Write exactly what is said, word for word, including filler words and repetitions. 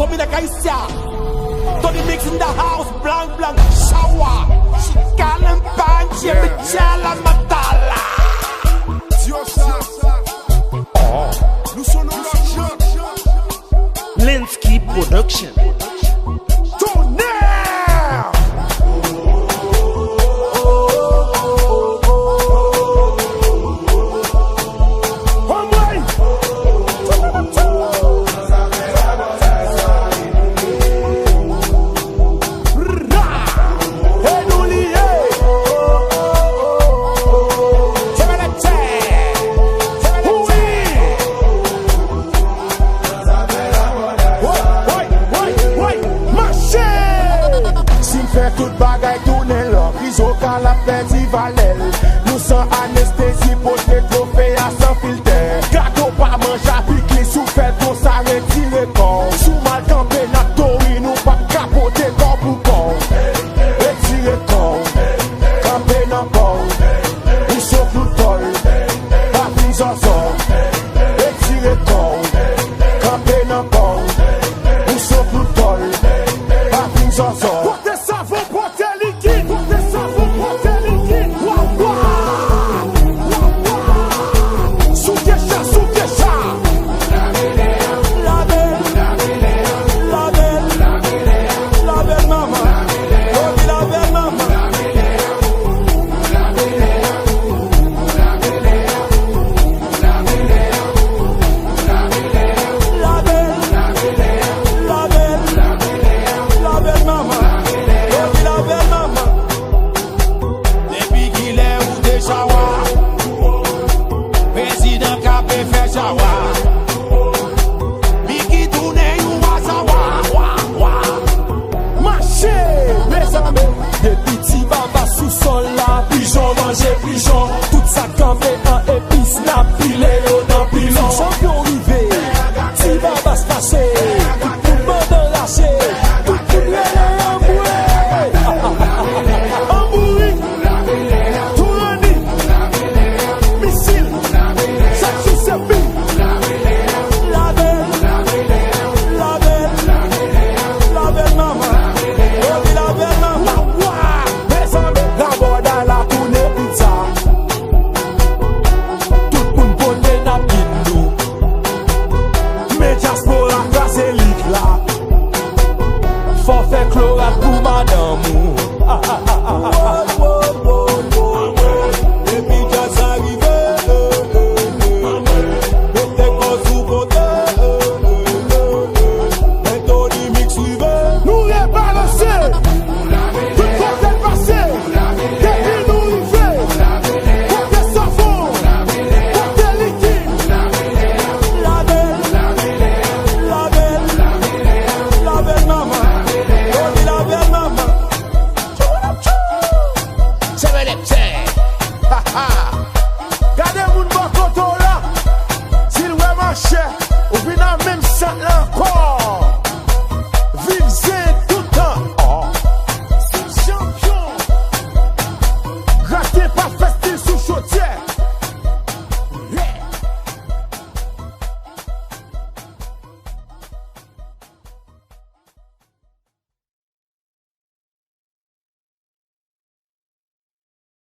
Dominic Aisha. Tony Mix in the house, blank, blank, shower. She calling pan, Jimmy Chala Matala. Diosa. Nous sommes dans la jungle. Lensky Production. Tonnerre! Anmwey! Ra! E nou li ye! Tchèbèlètchè! Wi! Woy, woy, woy, woy! Mache! Si n fè tout bagay tounen lò, Krizo ka l ap pèdi valè l. Nou san anestezi, pote twofe a san filtè. Gade w pa manje a pikli, si w fè l konsa, retire kò w. Si w mal kanpe nan tori, nou p ap ka pote kò pou kò w. Retire kò w, kanpe nan pa w. Ou sof nou tòl, pa vin zòzò. Retire kò w, kanpe nan pa w. Ou sof nou tòl, pa vin zòzò. Pote savon, pote likid, pote savon, pote likid. Wa, wa, wa, wa. Souke cha, souke cha. Lave, lave, lave, lave manman. Tony lave manman. Lave, lave, lave manman. Tony lave manman. Depi kilè ou te chawa? Prezidan K P fè chawa.